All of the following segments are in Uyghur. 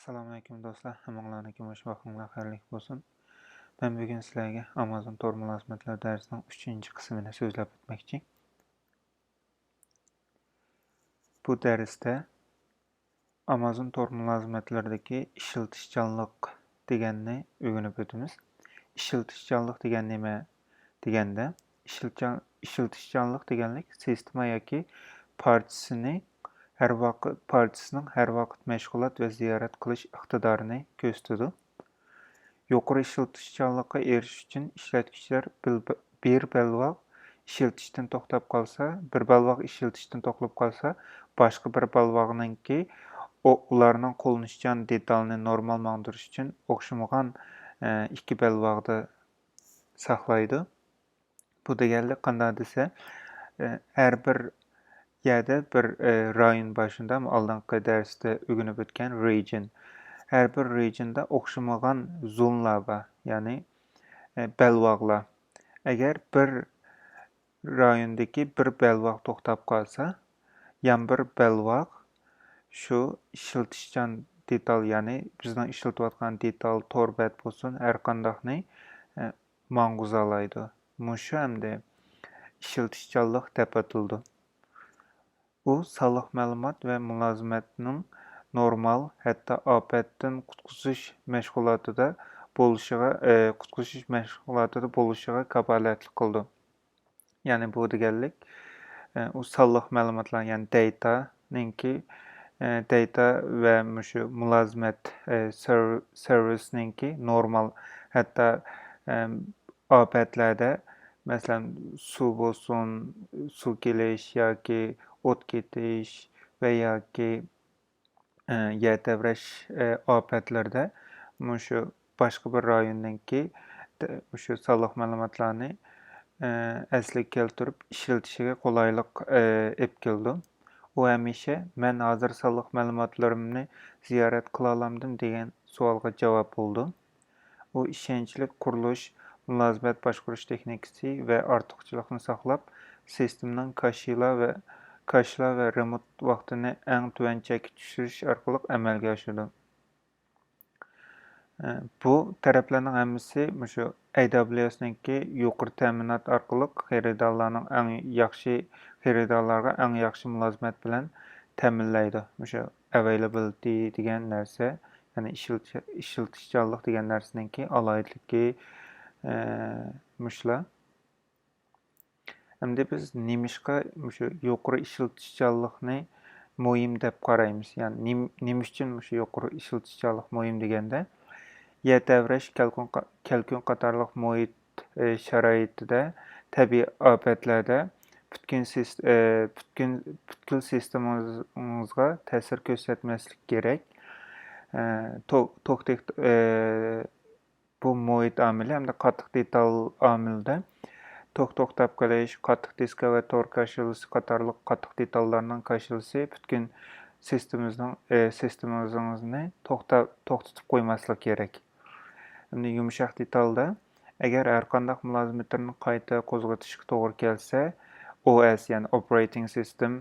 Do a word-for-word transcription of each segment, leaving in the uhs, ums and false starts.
ئەسسالامۇئەلەيكۇم دوستلار، ھەممىڭلارنىڭكى مۇشۇ ۋاقتىڭلار خەيرلىك بولسۇن. مەن بۈگۈن سىلەرگە ئامازون تور مۇلازىمەتلىرى دەرسىنىڭ ئۈچىنچى قىسمىنى سۆزلەپ ئۆتمەكچى. بۇ دەرستە ئامازون تور مۇلازىمەتلىرىدىكى ئىشلىتىشچانلىق دېگەننى ئۆگىنىپ ئۆتىمىز. ئىشلىتىشچانلىق دېگەن نېمە دېگەندە، ئىشلىتىشچانلىق دېگەنلىك سىستېما ياكى پارچىسىنى ھەر ۋاقىت، پارچىسىنىڭ ھەر ۋاقىت مەشغۇلات ۋە زىيارەت قىلىش ئىقتىدارىنى كۆرسىتىدۇ. يۇقىرى ئىشلىتىشچانلىققا ئېرىشىش ئۈچۈن ئىشلەتكۈچىلەر بىر بەلباغ ئىشلىتىشتىن توختاپ قالسا، بىر بەلباغ ئىشلىتىشتىن توختاپ قالسا، باشقا بىر بەلباغنىڭكى ئۇلارنىڭ قوللىنىشچان دېتالىنى نورمال ماڭدۇرۇش ئۈچۈن ئوخشىمىغان ئىككى بەلباغدا ساقلايدۇ. بۇ دېگەنلىك قانداق دېسە، ھەر بىر يەردە بىر رايون بار، شۇنداقمۇ؟ ئالدىنقى دەرستە ئۆگىنىپ ئۆتكەن رېجىن. ھەر بىر رېجىندا ئوخشىمىغان زونىلار بار، يەنى بەلباغلار. ئەگەر بىر رايوندىكى بىر بەلباغ توختاپ قالسا، يەنە بىر بەلباغ شۇ ئىشلىتىشچان دېتال، يەنى بىزنىڭ ئىشلىتىۋاتقان دېتال، تور بەت بولسۇن، ھەرقانداقنى ماڭغۇزالايدۇ. مۇشۇ ئەمدى ئىشلىتىشچانلىق دەپ ئاتىلىدۇ. ئۇ سانلىق مەلۇمات ۋە مۇلازىمەتنىڭ نورمال، ھەتتا ئاپەتتىن قۇتقۇزۇش مەشغۇلاتىدا بولۇشىغا، ئە، قۇتقۇزۇش مەشغۇلاتىدا بولۇشىغا كاپالەتلىك قىلىدۇ. يەنى بۇ دېگەنلىك، ئە، ئۇ سانلىق مەلۇماتلار، يەنى دېتانىڭكى، ئە، دېتا ۋە مۇشۇ مۇلازىمەت، ئە، سېر-، سېرۋىسنىڭكى نورمال، ھەتتا، ئە، ئاپەتلەردە، مەسىلەن، سۇ بولسۇن، سۇ كېلىش ياكى ئوت كېتىش ۋە ياكى، ئە، يەر تەۋرەش، ئە، ئاپەتلىرىدە مۇشۇ باشقا بىر رايوننىڭكى، مۇشۇ سانلىق مەلۇماتلارنى، ئە، ئەسلىگە كەلتۈرۈپ ئىشلىتىشىگە قولايلىق، ئە، ئېلىپ كېلىدۇ. ئۇ ھەمىشە «مەن ھازىر سانلىق مەلۇماتلىرىمنى زىيارەت قىلالامدىم؟» دېگەن سوئالغا جاۋاب بولىدۇ. ئۇ ئىشەنچلىك قۇرۇلۇش، مۇلازىمەت باشقۇرۇش تېخنىكىسى ۋە ئارتۇقچىلىقنى ساقلاپ، سىستېمىنىڭ كاشىلا ۋە، كاشلا ۋە رېمونت ۋاقتىنى ئەڭ تۆۋەن چەككە چۈشۈرۈش ئارقىلىق ئەمەلگە ئاشىدۇ. بۇ تەرەپلەرنىڭ ھەممىسى مۇشۇ ئەي دابلىيۇ ئېسنىڭكى يۇقىرى تەمىنات ئارقىلىق خېرىدارلارنىڭ ئەڭ ياخشى، خېرىدارلارغا ئەڭ ياخشى مۇلازىمەت بىلەن تەمىنلەيدۇ. مۇشۇ ئەۋەيلابىلىتى دېگەن نەرسە، يەنى ئىشلىتىش-، ئىشلىتىشچانلىق دېگەن نەرسىنىڭكى ئالاھىدىلىكى، ئە، مۇشۇلار. ئەمدى بىز نېمىشقا مۇشۇ يۇقىرى ئىشلىتىشچانلىقنى مۇھىم دەپ قارايمىز؟ يەنى نېم-، نېمە ئۈچۈن مۇشۇ يۇقىرى ئىشلىتىشچانلىق مۇھىم دېگەندە، يەر تەۋرەش، كەلكۈن قا-، كەلكۈن قاتارلىق مۇھىت، ئى، شارائىتىدا، تەبىئىي ئاپەتلەردە پۈتكۈل سىس-، ئى، پۈتكۈل، پۈتكۈل سىستېمىڭىزغا تەسىر كۆرسەتمەسلىك كېرەك. ئى، تو-، توك تېخ-، ئى، بۇ مۇھىت ئامىلى ھەمدە قاتتىق دېتال ئامىلىدە توك توختاپ قېلىش، قاتتىق دىسكا ۋە تور كاشىلىسى قاتارلىق قاتتىق دېتاللارنىڭ كاشىلىسى پۈتكۈل سىستېمىمىزنىڭ، ئى، سىستېمىمىزنى توختا-، توختىتىپ قويماسلىق كېرەك. ئەمدى يۇمشاق دېتالدا، ئەگەر ھەرقانداق مۇلازىمەتلەرنى قايتا قوزغىتىشقا توغرا كەلسە، ئو ئېس، يەنى ئوپېرېيتىڭ سىستېم،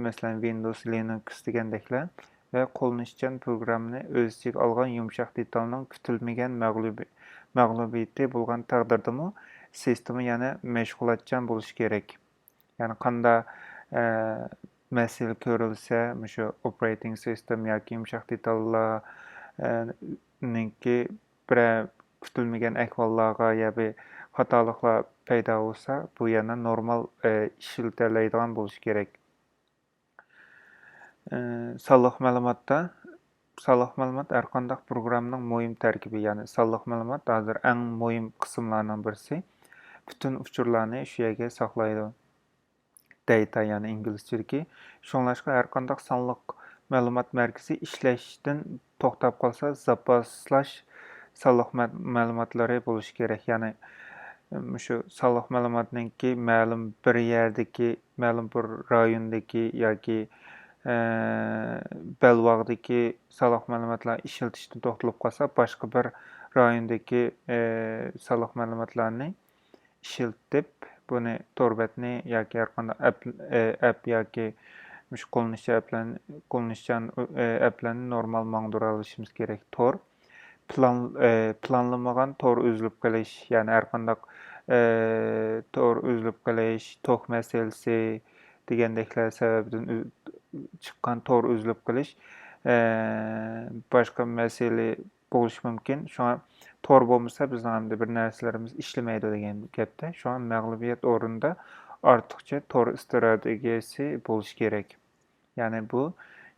مەسىلەن، ۋىندوۋس، لىنۇكس دېگەندەكلەر ۋە قوللىنىشچان پروگراممىنى ئۆز ئىچىگە ئالغان يۇمشاق دېتالنىڭ كۈتۈلمىگەن مەغلۇبى-، مەغلۇبىيىتى بولغان تەقدىردىمۇ، سىستېما يەنە مەشغۇلاتچان بولۇشى كېرەك. يەنى قاندا، ئە، مەسىلە كۆرۈلسە، مۇشۇ ئوپېرېيتىڭ سىستېم ياكى يۇمشاق دېتاللار، ئە، نىڭكى بىرەر كۈتۈلمىگەن ئەھۋاللارغا يا بىر خاتالىقلار پەيدا بولسا، بۇ يەنە نورمال، ئە، ئىشلىتەلەيدىغان بولۇشى كېرەك. ئى، سانلىق مەلۇماتتا، سانلىق مەلۇمات ھەرقانداق پروگراممىنىڭ مۇھىم تەركىبى، يەنى سانلىق مەلۇمات ھازىر ئەڭ مۇھىم قىسىملارنىڭ بىرسى. پۈتۈن ئۇچۇرلارنى شۇ يەرگە ساقلايدۇ. دېتا، يەنى ئىنگلىزچىدىكى. شۇڭلاشقا ھەرقانداق سانلىق مەلۇمات مەركىزى ئىشلەشتىن توختاپ قالسا، زاپاسلاش سانلىق مە-، مەلۇماتلىرى بولۇشى كېرەك. يەنى، مۇشۇ سانلىق مەلۇماتنىڭكى مەلۇم بىر يەردىكى، مەلۇم بىر رايوندىكى ياكى، ئە، بەلباغدىكى سانلىق مەلۇماتلار ئىشلىتىشتىن توختىلىپ قالسا، باشقا بىر رايوندىكى، ئە، سانلىق مەلۇماتلارنى ئىشلىتىپ، بۇنى تور بەتنى ياكى ھەرقانداق ئەپ، ئە، ئەپ ياكى، مۇشۇ قوللىنىشچان ئەپلەرنى، قوللىنىشچان، ئە، ئەپلەرنى نورمال ماڭدۇرالىشىمىز كېرەك. تور، پىلان-، ئە، پىلانلىمىغان تور ئۈزۈلۈپ قېلىش، يەنى ھەر قانداق، ئە، تور ئۈزۈلۈپ قېلىش، توك مەسىلىسى دېگەندەكلەر سەۋەبىدىن ئۈ-، چىققان تور ئۈزۈلۈپ قېلىش، ئە، باشقا مەسىلە بولۇشى مۇمكىن. شۇڭا تور بولمىسا، بىزنىڭ ئەمدى بىر نەرسىلىرىمىز ئىشلىمەيدۇ دېگەن گەپتە. شۇڭا مەغلۇبىيەت ئورنىدا ئارتۇقچە تور ئىستراتېگىيەسى بولۇشى كېرەك. يەنى بۇ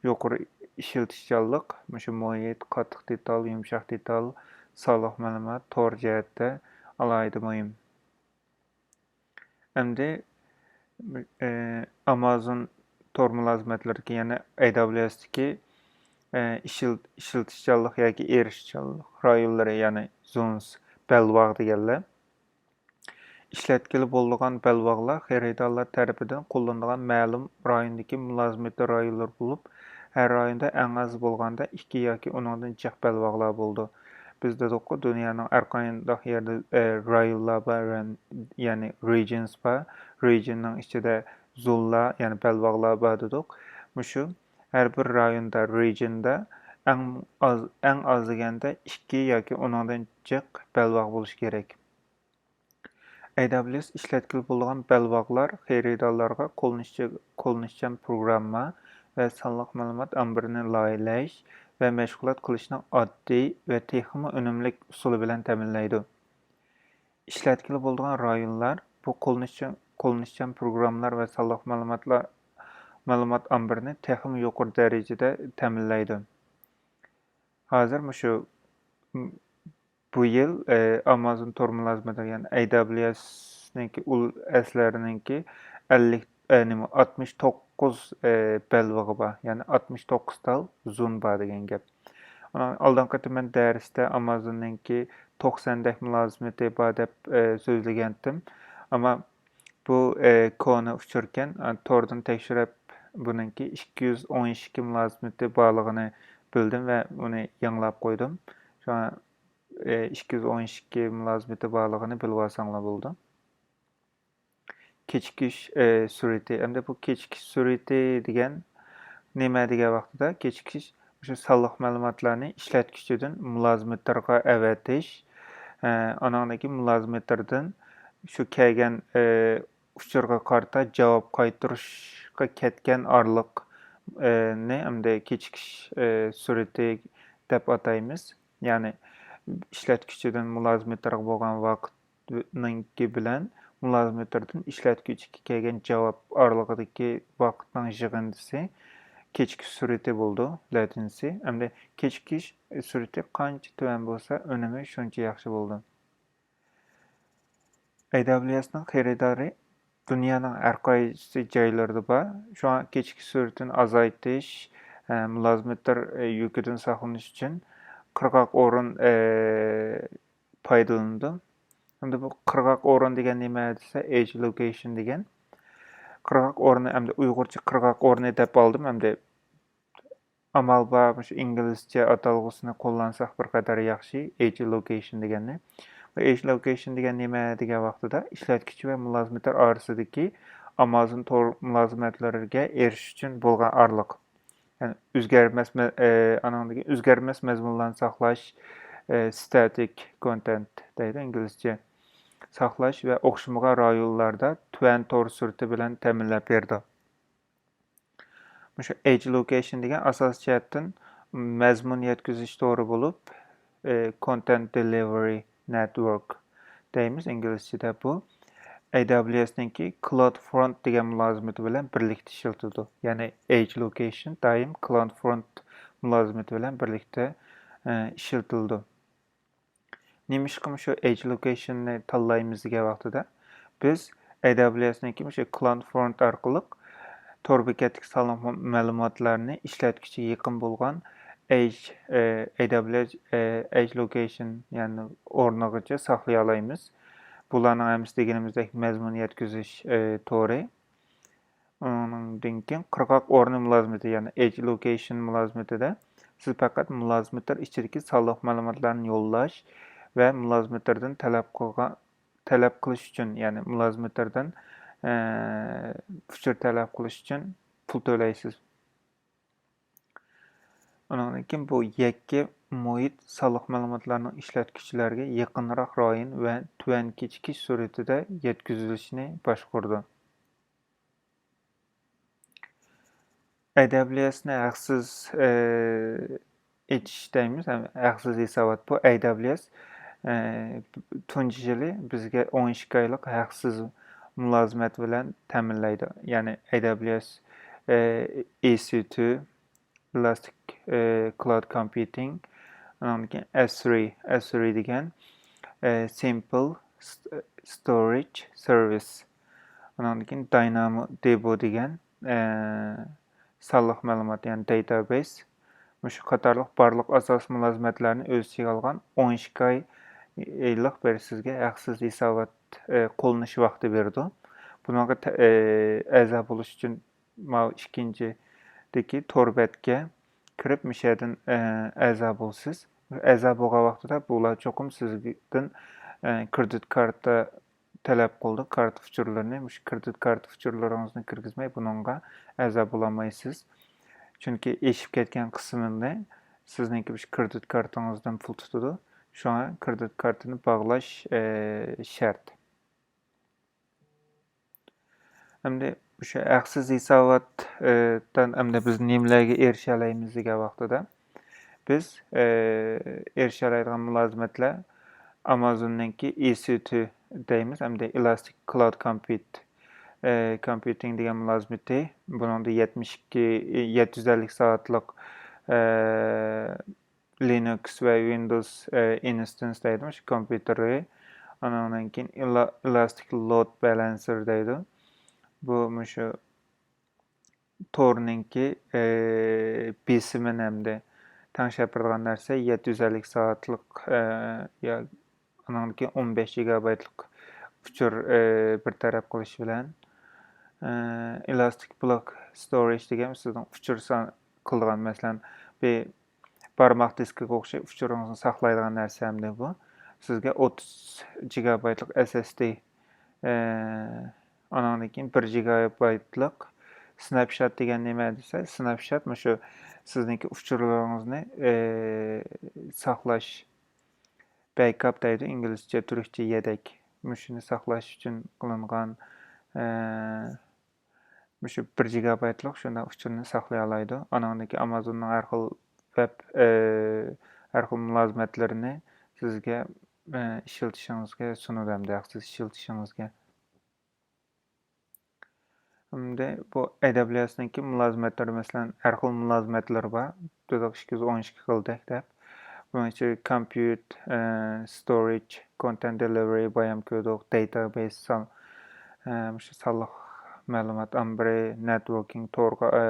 يۇقىرى ئىشلىتىشچانلىق، مۇشۇ مۇھىت، قاتتىق دېتال، يۇمشاق دېتال، سانلىق مەلۇمات، تور جەھەتتە ئالاھىدە مۇھىم. ئەمدى، ئە، ئامازون تور مۇلازىمەتلىرىدىكى، يەنى ئەي دابلىيۇ ئەستىكى، ئە، ئىشلىتىشچانلىق ياكى ئېرىشىشچانلىق رايونلىرى، يەنى زونس، بەلباغ دېگەنلەر. ئىشلەتكىلى بولىدىغان بەلباغلار خېرىدارلار تەرىپىدىن قوللىنىدىغان مەلۇم رايوندىكى مۇلازىمىتى رايونلىرى بولۇپ، ھەر رايوندا ئەڭ ئاز بولغاندا ئىككى ياكى ئۇنىڭدىن جىق بەلباغلار بولىدۇ. بىز دېدۇققۇ، دۇنيانىڭ ھەر قانداق يەردە، ئە، رايونلار بار، يەنى رېجىنس بار. رېجىننىڭ ئىچىدە زونلار، يەنى بەلباغلار بار دېدۇق. مۇشۇ ھەر بىر رايوندا، رېجىندا ئەڭ ئاز، ئەڭ ئاز دېگەندە ئىككى ياكى ئۇنىڭدىن جىق بەلباغ بولۇشى كېرەك. ئەي دابلىيۇ ئەس ئىشلەتكىلى بولىدىغان بەلباغلار خېرىدارلارغا قوللىنىشچى-، قوللىنىشچان پروگرامما ۋە سانلىق مەلۇمات ئامبىرىنى لايىھەلەش ۋە مەشغۇلات قىلىشنىڭ ئاددىي ۋە تېخىمۇ ئۈنۈملۈك ئۇسۇلى بىلەن تەمىنلەيدۇ. ئىشلەتكىلى بولىدىغان رايونلار بۇ قوللىنىشچان، قوللىنىشچان پروگراممىلار ۋە سانلىق مەلۇماتلار، مەلۇمات ئامبىرىنى تېخىمۇ يۇقىرى دەرىجىدە تەمىنلەيدۇ. ھازىر مۇشۇ، م، بۇ يىل، ئە، ئامازون تور مۇلازىمەتلىرى، يەنى ئەي دابلىيۇ ئەسنىڭكى ئۇل-، ئەسلەرنىڭكى ئەللىك، ئە، نېمە، ئاتمىش توققۇز، ئە، بەلبېغى بار، يەنى ئاتمىش توققۇز تال زون بار دېگەن گەپ. ئۇنىڭ ئالدىنقى قېتىم مەن دەرستە ئامازوننىڭكى توقساندەك مۇلازىمىتى بار دەپ، ئە، سۆزلىگەنتىم. ئەمما بۇ، ئە، كونا ئۇچۇركەن، ئە، توردىن تەكشۈرۈپ بۇنىڭكى ئىككى يۈز ئون ئىككى مۇلازىمىتى بارلىقىنى بىلدىم ۋە ئۇنى يېڭىلاپ قويدۇم. شۇڭا، ئە، ئىككى يۈز ئون ئىككى مۇلازىمىتى بارلىقىنى بىلىۋالساڭلار بولىدۇ. كېچىكىش، ئە، سۈرئىتى. ئەمدى بۇ كېچىكىش سۈرئىتى دېگەن نېمە دېگەن ۋاقتىدا، كېچىكىش مۇشۇ سانلىق مەلۇماتلارنى ئىشلەتكۈچىدىن مۇلازىمېتىرغا ئەۋەتىش، ئە، ئانىڭدىن كېيىن مۇلازىمېتىردىن شۇ كەلگەن، ئە، ئۇچۇرغا قارىتا جاۋاب قايتۇرۇشقا كەتكەن ئارىلىق، ئە، نى ئەمدى كېچىكىش، ئە، سۈرئىتى دەپ ئاتايمىز. يەنى ئىشلەتكۈچىدىن مۇلازىمېتىرغا بولغان ۋاقىت نىڭكى بىلەن مۇلازىمېتىردىن ئىشلەتكۈچىگە كەلگەن جاۋاب ئارىلىقىدىكى ۋاقىتنىڭ يىغىندىسى كېچىكىش سۈرئىتى بولىدۇ، لەتېنسى. ئەمدى كېچىكىش سۈرئىتى قانچە تۆۋەن بولسا، ئۈنۈمى شۇنچە ياخشى بولىدۇ. ئەي دابلىيۇ ئەسنىڭ خېرىدارى دۇنيانىڭ ھەر قايسى جايلىرىدا بار. شۇڭا كېچىكىش سۈرئىتىنى ئازايتىش، ئە، مۇلازىمېتىر، ئە، يۈكىدىن ساقلىنىش ئۈچۈن قىرغاق ئورۇن، ئە، پايدىلىنىدۇ. ئەمدى بۇ قىرغاق ئورۇن دېگەن نېمە دېسە، ئېدج لوكېيشن دېگەن. قىرغاق ئورنى، ئەمدى ئۇيغۇرچە قىرغاق ئورنى دەپ ئالدىم. ئەمدى ئامال بار، مۇشۇ ئىنگلىزچە ئاتالغۇسىنى قوللانساق بىر قەدەر ياخشى، ئېدج لوكېيشن دېگەننى. بۇ ئېدج لوكېيشن دېگەن نېمە دېگەن ۋاقتىدا، ئىشلەتكۈچى ۋە مۇلازىمېتىر ئارىسىدىكى ئامازون تور مۇلازىمەتلىرىگە ئېرىشىش ئۈچۈن بولغان ئارىلىق. يەنى ئۆزگەرمەس مە-، ئە، ئانىڭدىن كېيىن ئۆزگەرمەس مەزمۇنلارنى ساقلاش، ئە، ستاتىك كونتېنت دەيدۇ ئىنگلىزچە، ساقلاش ۋە ئوخشىمىغان رايونلاردا تۆۋەن تور سۈرئىتى بىلەن تەمىنلەپ بېرىدۇ. مۇشۇ ئېدج لوكېيشن دېگەن ئاساسىي جەھەتتىن مەزمۇن يەتكۈزۈش تورى بولۇپ، ئە، كونتېنت دېلىۋېرى نېتۋورك دەيمىز ئىنگلىزچىدە. بۇ ئەي دابلىيۇ ئەسنىڭكى كلاودفرونت دېگەن مۇلازىمىتى بىلەن بىرلىكتە ئىشلىتىلىدۇ. يەنى ئېدج لوكېيشن دائىم كلاودفرونت مۇلازىمىتى بىلەن بىرلىكتە، ئە، ئىشلىتىلىدۇ. نېمىشقا مۇشۇ ئېدج لوكېيشننى تاللايمىز دېگەن ۋاقتىدا، بىز ئەي دابلىيۇ ئەسنىڭكى مۇشۇ كلاودفرونت ئارقىلىق تور بېكەتتىكى سانلىق مەلۇماتلارنى ئىشلەتكۈچىگە يېقىن بولغان ئېدج، ئە، ئەي دابلىيۇ ئەس، ئە، ئېدج لوكېيشن، يەنى ئورنىغىچە ساقلىيالايمىز. بۇلارنىڭ ھەممىسى دېگىنىمىزدەك مەزمۇن يەتكۈزۈش، ئە، تورى. ئۇنىڭدىن كېيىن قىرغاق ئورنى مۇلازىمىتى، يەنى ئېدج لوكېيشن مۇلازىمىتىدە سىز پەقەت مۇلازىمىتىر ئىچىدىكى سانلىق مەلۇماتلارنى يوللاش ۋە مۇلازىمىتىردىن تەلەپ قىلغان، تەلەپ قىلىش ئۈچۈن، يەنى مۇلازىمىتىردىن، ئە، ئۇچۇر تەلەپ قىلىش ئۈچۈن پۇل تۆلەيسىز. ئۇنىڭدىن كېيىن بۇ يەككە مۇھىت سانلىق مەلۇماتلارنىڭ ئىشلەتكۈچىلەرگە يېقىنراق رايون ۋە تۆۋەن كېچىكىش سۈرئىتىدە يەتكۈزۈلۈشىنى باشقۇرىدۇ. ئەي دابلىيۇ ئەسنى ھەقسىز، ئېچىش دەيمىز، ھەم ھەقسىز ھېسابات. بۇ ئەي دابلىيۇ ئەس، ئە، تۇنجى يىلى بىزگە ئون ئىككى ئايلىق ھەقسىز مۇلازىمەت بىلەن تەمىنلەيدۇ. يەنى ئەي دابلىيۇ ئەس، ئە، ئې سى تۇ، ئېلاستىك، ئە، كلاود كومپيۇتىڭ، ئاندىن كېيىن ئەس سىرى، ئەس سىرى دېگەن، ئە، سىمپل ست-، ستورېج سېرۋىس. ئاندىن كېيىن داينامو دېبو دېگەن، ئە، سانلىق مەلۇمات، يەنى داتابەيس. مۇشۇ قاتارلىق بارلىق ئاساسىي مۇلازىمەتلەرنى ئۆز ئىچىگە ئالغان ئون ئىككى ئايلىق بىر سىزگە ھەقسىز ھېسابات، ئە، قوللىنىش ۋاقتى بېرىدۇ. بۇنىڭغا تە-، ئە، ئەزا بولۇش ئۈچۈن ماۋۇ ئىككىنچىدىكى تور بەتكە كىرىپ، مۇشۇ يەردىن، ئە، ئەزا بولىسىز. ئەزا بولغان ۋاقتىدا بۇلار چوقۇم سىزدىن، ئە، كرېدىت كارتا تەلەپ قىلىدۇ، كارتا ئۇچۇرلىرىنى. مۇشۇ كرېدىت كارتا ئۇچۇرلىرىڭىزنى كىرگۈزمەي بۇنىڭغا ئەزا بولالمايسىز. چۈنكى ئېشىپ كەتكەن قىسمىنى سىزنىڭكى مۇشۇ كرېدىت كارتىڭىزدىن پۇل تۇتىدۇ. شۇڭا كرېدىت كارتىنى باغلاش، ئە، شەرت. ئەمدى مۇشۇ ھەقسىز ھېساباتتىن ئەمدى بىز نېمىلەرگە ئېرىشەلەيمىز دېگەن ۋاقتىدا، بىز، ئە، ئېرىشەلەيدىغان مۇلازىمەتلەر ئامازوننىڭكى ئې سى تۇ دەيمىز، ئەمدى ئېلاستىك كلاود كومپيۇت، ئە، كومپيۇتىڭ دېگەن مۇلازىمىتى. بۇنىڭدا يەتمىش ئىككى، يەتتە يۈز ئەللىك سائەتلىك، ئە، لىنۇكس ۋە ۋىندوز، ئە، ئىنستانس دەيدۇ، مۇشۇ كومپيۇتېرى. ئانىڭدىن كېيىن ئېلا-، ئېلاستىك لود بالانسېر دەيدۇ. بۇ مۇشۇ تورنىڭكى، ئە، بېسىمىنى ھەمدە تەڭشەپ بېرىدىغان نەرسە يەتتە يۈز ئەللىك سائەتلىك، ئە، يا ئانىڭدىن كېيىن ئون بەش گىگابايتلىق ئۇچۇر، ئە، بىر تەرەپ قىلىش بىلەن، ئە، ئېلاستىك بلوك ستورېج دېگەن سىزنىڭ ئۇچۇر سان-، قىلىدىغان، مەسىلەن، بىر بارماق دىسكىغا ئوخشاش ئۇچۇرىڭىزنى ساقلايدىغان نەرسە ئەمدى بۇ. سىزگە ئوتتۇز گىگابايتلىق ئەس ئەس دى، ئە، ئانىڭدىن كېيىن بىر گىگابايتلىق سناپشات دېگەن نېمە دېسە، سناپشات مۇشۇ سىزنىڭكى ئۇچۇرلىرىڭىزنى، ئە، ساقلاش، بەكئاپ دەيدۇ ئىنگلىزچە، تۈركچە يېدەك. مۇشۇنى ساقلاش ئۈچۈن قىلىنغان، ئە، مۇشۇ بىر گىگابايتلىق شۇنداق ئۇچۇرنى ساقلىيالايدۇ. ئانىڭدىكى ئامازوننىڭ ھەر خىل ۋەب، ئە، ھەر خىل مۇلازىمەتلىرىنى سىزگە، ئە، ئىشلىتىشىڭىزگە سۇنىدۇ ھەمدە ھەقسىز ئىشلىتىشىڭىزگە. ئەمدى بۇ ئەي دابلىيۇ ئەسنىڭكى مۇلازىمەتلىرى، مەسىلەن، ھەر خىل مۇلازىمەتلىرى بار. دېدۇق، ئىككى يۈز ئون ئىككى خىلدەك دەپ. بۇنىڭ ئىچىدە كومپيۇت، ئە، ستورېج، كونتېنت دېلىۋېرى بايام كۆردۇق، داتابەيس سان-، ئە، مۇشۇ سانلىق مەلۇمات ئامبىرى، نېتۋوركىنگ، تورغا، ئە،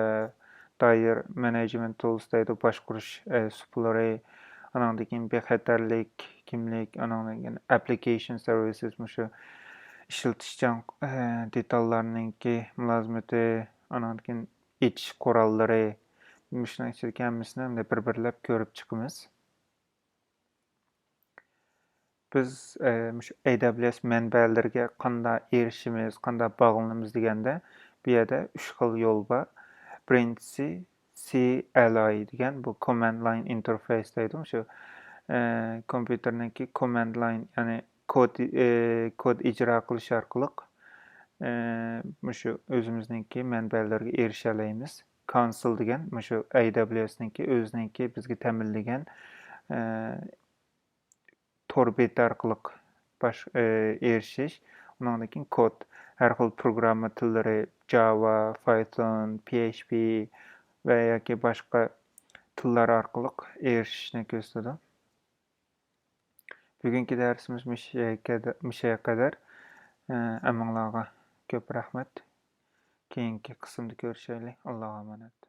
دائىر، مانېجمېنت تۇلس دەيدۇ، باشقۇرۇش، ئە، سۇپىلىرى، ئانىڭدىن كېيىن بىخەتەرلىك، كىملىك، ئانىڭدىن كېيىن ئەپلىكېيشن سېرۋىسىس، مۇشۇ ئىشلىتىشچان، ئە، دېتاللارنىڭكى مۇلازىمىتى، ئانىڭدىن كېيىن ئېچىش قوراللىرى، مۇشۇنىڭ ئىچىدىكى ھەممىسىنى ئەمدى بىر-بىرلەپ كۆرۈپ چىقىمىز. بىز، ئە، مۇشۇ ئەي دابلىيۇ ئەس مەنبەلىرىگە قانداق ئېرىشىمىز، قانداق باغلىنىمىز دېگەندە، بۇ يەردە ئۈچ خىل يول بار. بىرىنچىسى، سى ئەل ئاي دېگەن، بۇ كوماند لاين ئىنتېرفېيس دەيدۇ. شۇ، ئە، كومپيۇتېرنىڭكى كوماند لاين، يەنى كود، ئە، كود ئىجرا قىلىش ئارقىلىق، ئە، مۇشۇ ئۆزىمىزنىڭكى مەنبەلەرگە ئېرىشەلەيمىز. كونسول دېگەن، مۇشۇ ئەي دابلىيۇ ئەسنىڭكى ئۆزىنىڭكى بىزگە تەمىنلىگەن، ئە، تور بېتى ئارقىلىق باش-، ئە، ئېرىشىش. ئۇنىڭدىن كېيىن كود، ھەر خىل پروگرامما تىللىرى، جاۋا، پايتون، پى ئېچ پى ۋە ياكى باشقا تىللار ئارقىلىق ئېرىشىشنى كۆرسىتىدۇ. بۈگۈنكى دەرسىمىز مۇشۇ يەرگە-، مۇشۇ يەرگە قەدەر. ئە، ھەممىڭلارغا كۆپ رەھمەت. كېيىنكى قىسىمدا كۆرۈشەيلى. ئاللاغا ئامانەت.